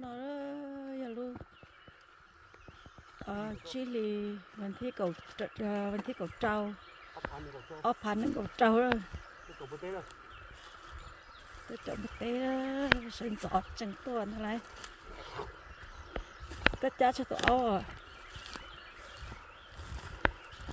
No yog lub tsib hlis vas thib kaum rau, ob phav nees nkaum rau, tuaj caum npua teb, sawv ntxov tseem tuaj ntag lauj. Koj cab tshaj tus aub,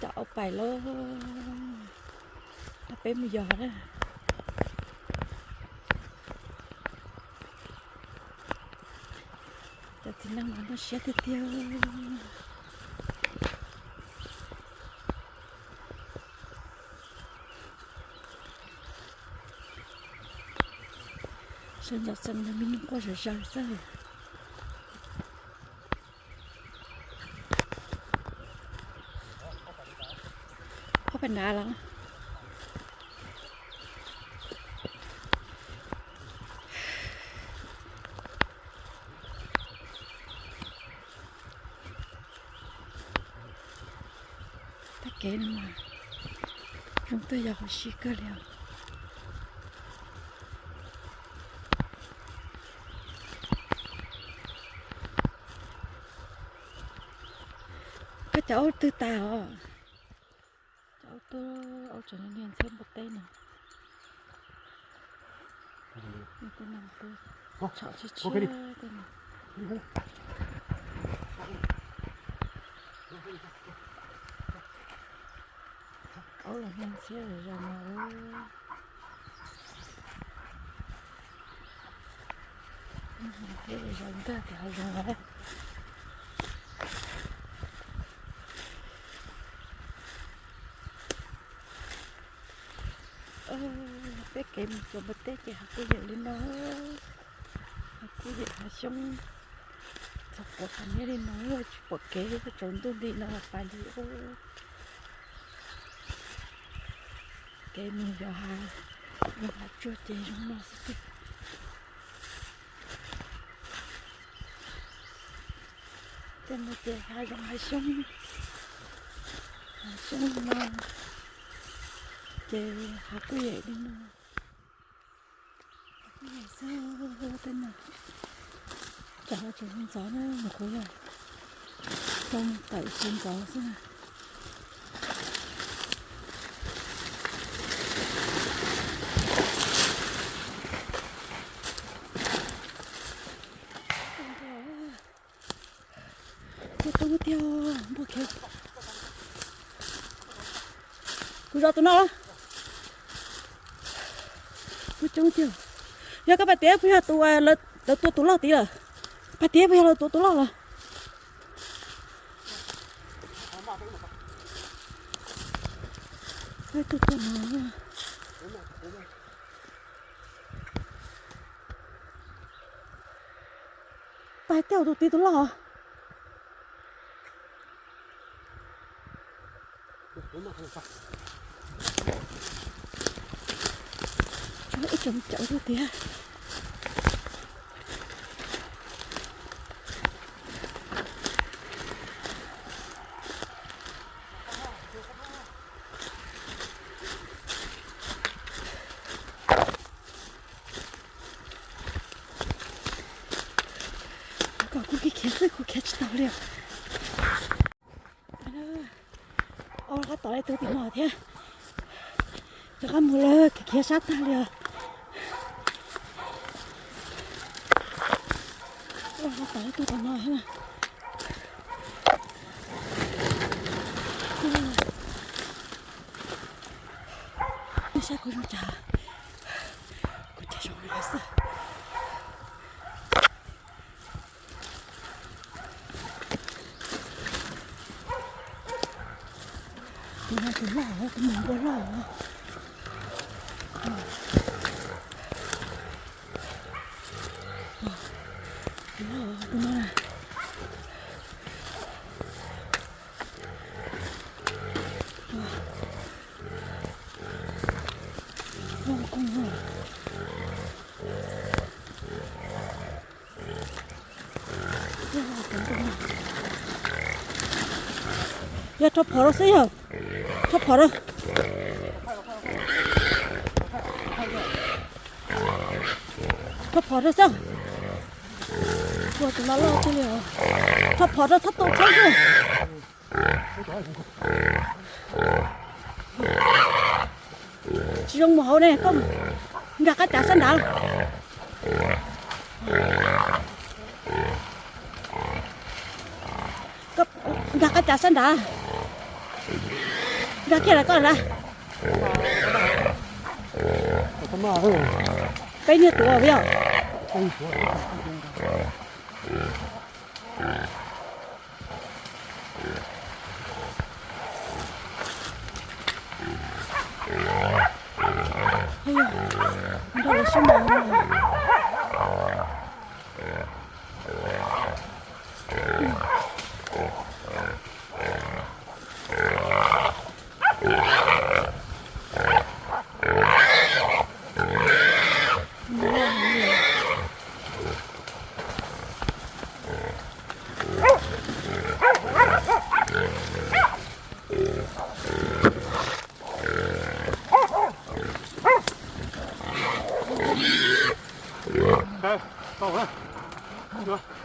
cab aub pais lauj. Peb mus yos na. Cov txiv neej no muaj siab tiag tiag. Sawv ntxov tseem yog me neeg quaj zom zaws xwb. Ob peb nrad los. Tag kev no mas zoo tuaj yos huv si kawg li os. Koj cov aub twg tas os? Cov aub tuaj, aub tseem niaj ntxhiab npua teb no. Tshom tshiab tshiab tej no. Aub los niaj ntxhiab zom zaws no. Niaj ntxhiab zom zaws ntag, hav zoov lawm. Peb kev mus caum npua teb ces hav kuj yam li no, hav kuj yam hav xyoob, txog quav qhov niab li no, tsis pom kev, tsaus ntuj nti no los pais li ub. Kev mus yos hav, yos hav tsuag ces zoo no xwb tiag. Tej no ces hav zoov hav xyoob, hav xyoob no ces hav kuj yam li no. Hav kuj yam xwb tej no. Tsam no tseem ntxov na, mas kuv yog tau mus tawm tsev ntxov xwb na. Coob tiag, npua khiav. Kuv zov tus no. Npua coob tiag. Yog koj pais tiav puas yog tus, lawv tua tus loj tid lawm? Pais tiav puas yog lawv tua tus loj lawm? Tus tua no. Pais tiav tus tid tus loj. Ib tsoom cawv tiag. Kom kuv khiav xwb kuv khiav tsis tau li. Ua qab tom ib tug tim no thiab. Cov qab mus lawm khiav sab tag li os. Ua qab tom ib tug tim no thiab. Saib kuv zoo cas, kuv ces zoo no xwb. Tus no tus loj, tus mus npua loj. Tus loj, tus no na. Yog rho phom rau xwb yog. Rho phom rau. Rho phom rau xwb. Ua tus no loj tiag li os. Txhob phom rau, txhob tu txhob tu. Tsis zoo mus hauv ne, koj nkag qab cav sab nrad. Koj nkag qab cav sab nrad. Nkag kiag lawm koj lawm. Peb niag tuav os. Nrog lawv sib ntaus.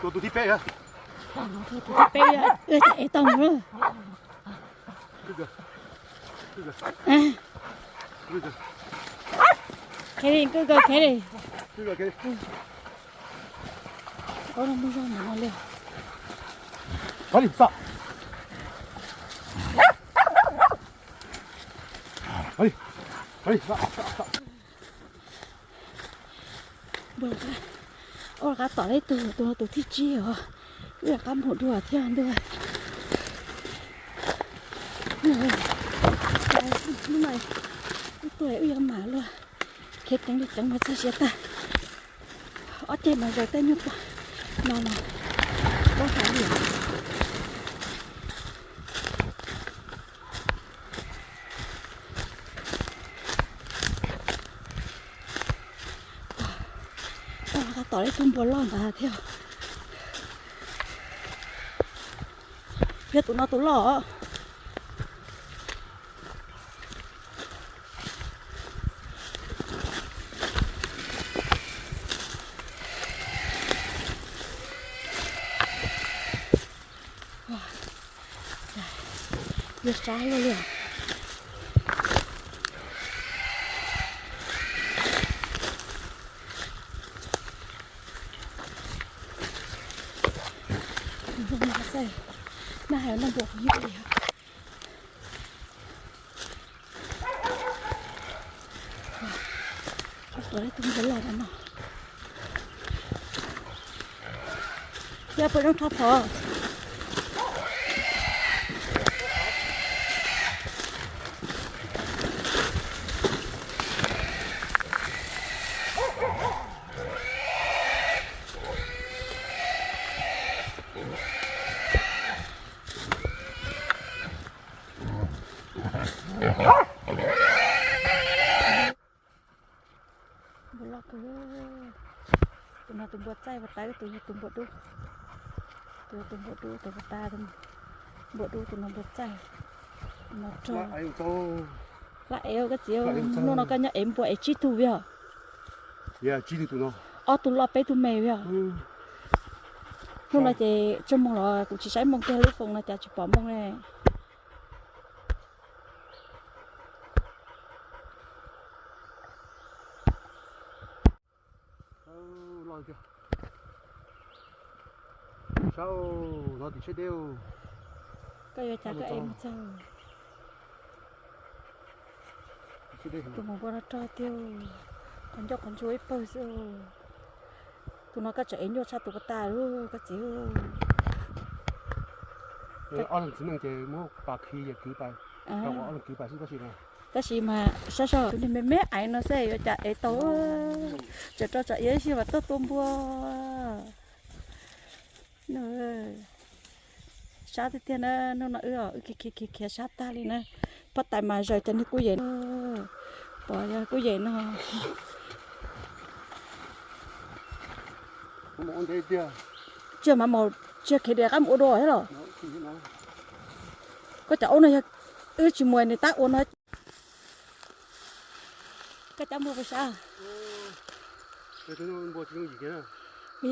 Tus thib peb, tus thib peb, ua cas ev tau mus lawm. Khiav li, kwj kaw khiav li. Ua no muaj zog ntawm no li. Npua rov qab tom ib tug, tus no tus thib tsib os. Wb rov qab mus dua thiab ntuj. Hnub no wb tuaj wb yuav mam luag khiav ceev li ceev mas txog siav tag. Ob ceg mas zaws tej nyuag pob no los paub hais li. Tom ib tug npua loj ntawd thiab. Yog tus no tus loj. Yuav sab luaj li. Zoo no xwb, noj hais noj npua qhov nyuj li. Tus npua loj no, yog puas zoo rho phom. Npua loj kawg. Tus no tus npua txaij pas tawb, tus yog tus npua dub. Tus yog tus npua dub, tus pas tawb, npua dub, tus no npua txaij. Tus no rog. Laj ev koj txiv, hnub no koj nyob ev npua ev tsib tug vim os? Ob tug loj peb tug me vim os? Hnub no ces tsawg moos los kuv tsis saib moos kiag lub foos no cas tsis pom moos ne. Koj yuav cas koj ev mus txog. Tus maum npua no rog tiag, qhov ncauj qhov ntsua ib pawg xwb. Tus no koj tseem ev nyuaj tshaj tus pas tawb lawm koj txiv. Ob leeg txiv neej ces muab pas khi ces kwv pas, ob leeg kwv pas xwb tab sis mas. Tab sis mas saib saib tus niag me me aiv no xwb yuav cas ev tau. Tseem rau tsam iav ib sij mam tuaj tua npua. Sab tiag tiag na, hnub no wb, wb khiav khiav khiav sab tag li na. Pob tais mas zaws cov niag kub yem, pom yog kub yem no. Tsis yog mas mus, tsis yog khiav diam qab mus ua dua thiab los? Koj cov aub no yog wb tsis mus nws tab ua no. Koj cov npua puas sab?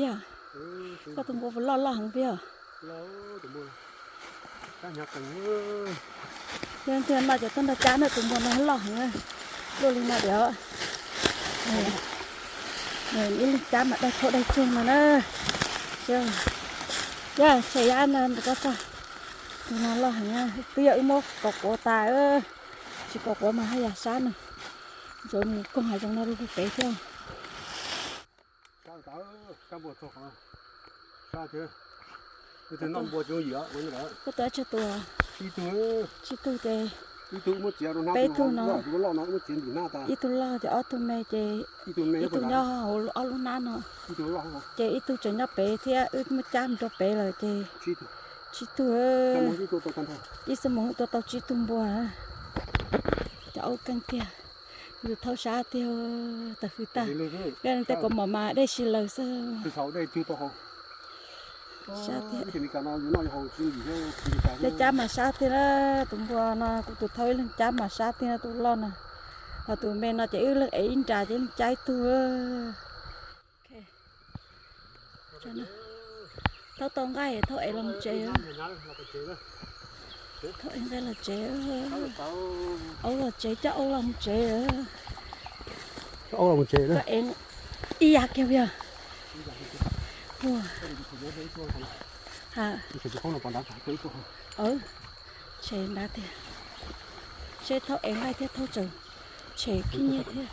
Yog. Koj tus npua puas loj loj heev tiag? Yog tiag no ces tuaj nrog cab na, tus npua no loj heev, luaj li no diam. Ib leeg cab mas daj tshuaj daj tsuag no na. Yog tshem yab no rau koj tso. Tus no loj heev, twb yog wb muab kaus quav tas, tsis kaus quav mas haj yam sab no. Ntxuav mus koog hav zoov no rau pem thiab. Koj tua tsawg tus? Tsib tug ces peb tug no, ib tug loj ces ob tug me ces ib tug nyob hauv ob lub hnab no, ces ib tug tseem nyob pem thiab wb muab cab mus rau pem lawm ces tsib tug. Ib xuab moos tua tau tsib tug npua. Cov aub keej tiag, yus thauj sab tiag, tawm hws tag. Tej kaus mom mas dej si laws xwb. Sab tiag. Tej cab mas sab tiag na, tus npua no kuv tus thauj ib leeg cab mas sab tiag na, tus loj na. Ho tus me no ces wb leeg ev ib nra ces ib leeg cab ib tug. Thauj tau nqaij thauj ev los mus tsev. Thauj ev nqaij los tsev. Aub los tsev, coj aub los mus tsev. Koj ev ib yav kiag yog. Tshem nrad tiag. Seb thauj ev nqaij thiab thauj tsaws, tshem khib nyiab thiab.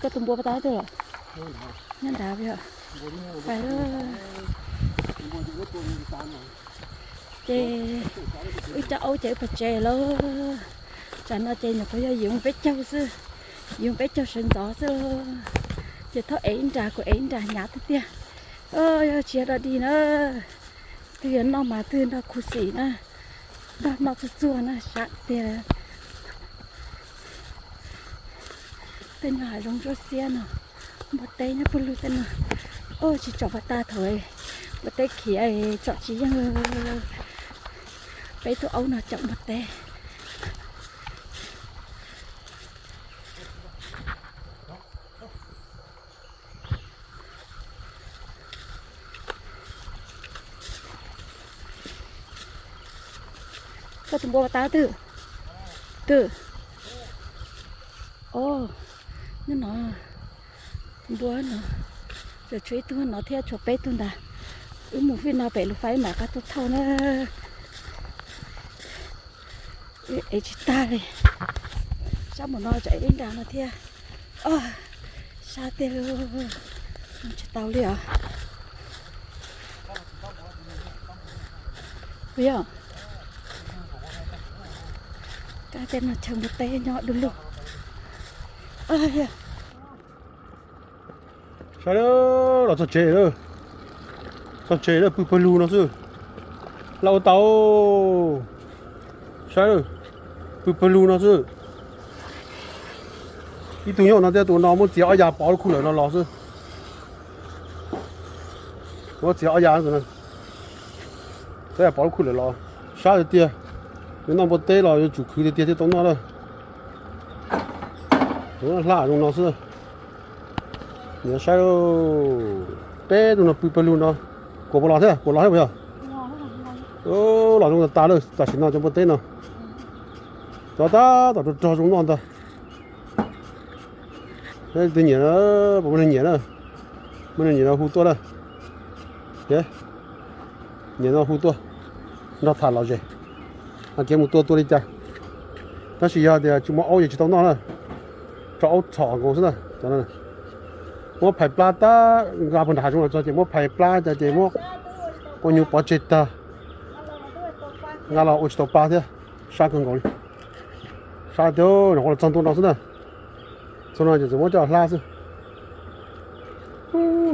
Koj tus npua puas tau twg los? Nyob nrad. Pais, ces wb cov aub ces wb pais tsev lawm. Tsam no ces nyuam qhuav yog yim moo peb caug xwb, yim moo peb caug sawv ntxov xwb. Ces thauj ev ib nra, kuv ev ib nra hnyav tiag tiag. Yog tsis yog dog dig na, twg yuav noj mas twg nrog khuv xim na, nrog noj txuag txuag na, sab tiag. Tej no hav zoov ntsuab xiab no, npua teb nyob pawg lug tej no. Tsis tsom pas tag, thaum npua teb khiav tsom tsis yeej. Peb tug aub no caum npua teb. Koj tus npua puas tau twg? Twg? Os, nyob no. Npua no, tseem tshuav ib tug no thiab, tshuav peb tug ntag. Wb mus fij no pem lus fais mam rov qab tuaj thauj na. Wb ev tsis tag li. Sab npaum no tseem ev ib nra no thiab. Os, sab tiag li, mus tsis tau li os. Puas yog? Kab tej no chaw npua teb nyob du lug. Saib, los txog tsev lawm. Txog tsev lawm, pw pawg lug no xwb. Laj ua tau. Saib, pw pawg lug no xwb. Ib tug nyob no thiab, tus no muab txiav ob yav pov lub khuj lawm los los xwb. Muab txiav ob yav, txiav ob yav pov lub khuj lawm los. Sab tiag tiag. Yuav noj npua teb los yuav tsum khwv tiag tiag thiaj tau noj lawm. Hla zoo no xwb. Niam saib, peb tug no pw pawg lug no. Kuam puas los thiab? Kuam los thiab puas yog? Los zoo tas tas lawm tam sim no cov npua teb no. Cov tab tom rog rog zoo noj ntag. Tus nyiam, puas muaj neeg nyiam na? Muaj neeg nyiam no hu tuaj na. Nyiam no hu tuaj, nrog tham lom zem, hais kev mus tua tua li cas. Tab sis yog tias tsis muaj aub ces tsis tau noj na. Tso aub txhom nkaus xwb na. Muab phais plab tab, nqa puag nram hav zoov los txog ces muab phais plab tas ces muab poj nyuv pov tseg tag, nqa los ua tsis tau pa thiab. Sab kawg nkaus li. Sab tiag, nyuam qhuav los txog ntua no xwb na. Txog no ces txawm muab coj hlab xwb.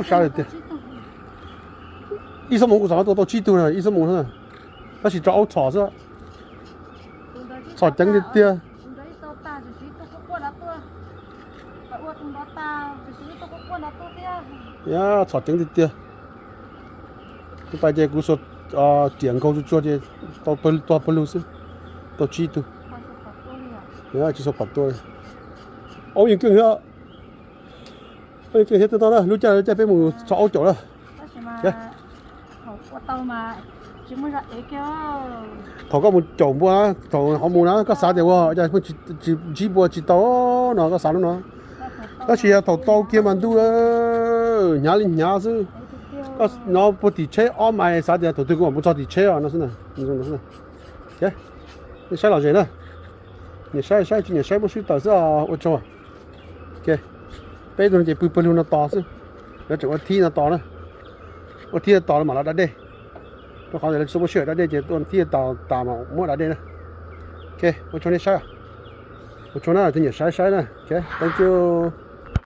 Sab tiag. Ib xuab moos kuv xav tua tau tsib tug na, ib xuab moos xwb na. Tab sis tso aub txhom xwb. Txhom ceev tiag tiag. Txhom ceev tiag tiag. Kuv pais ces kuv xuas riam nkaug tsuag tsuag ces tau tua pawg lug xwb. Tau tsib tug. Tsis xuas phom tua li. Aub yeej keej thiab. Thiab tau na, lub caij lub caij peb mus txog aub caum na. Thaum koj mus caum npua na, thaum ho mus na, koj xav tias ua cas pheej ntsib npua tsis tau no, koj xav lub no. Tab sis yog thaum tau kiag mas ntuj, hnyav li hnyav xwb. Koj no puag tim tsheb ob mais xav tias thaum twg kuv mam mus txog tim tsheb os no xwb. Nej saib lom zem na. Nyiam saib saib, tsis nyiam saib muab swb tawm xwb os, ua tsaug. Peb tug no ces pw pawg lug no tos xwb. Lawv tseem ua thib no tos na. Ua thib no tos lawv mam los da dej. Rau qhov tias lawv tsis tau muab sij hawm da dej ces ua thib no tos tas mam muab da dej na. Ua tsaug nej saib. Ua tsaug na, tus nyiam saib saib na. Thank you.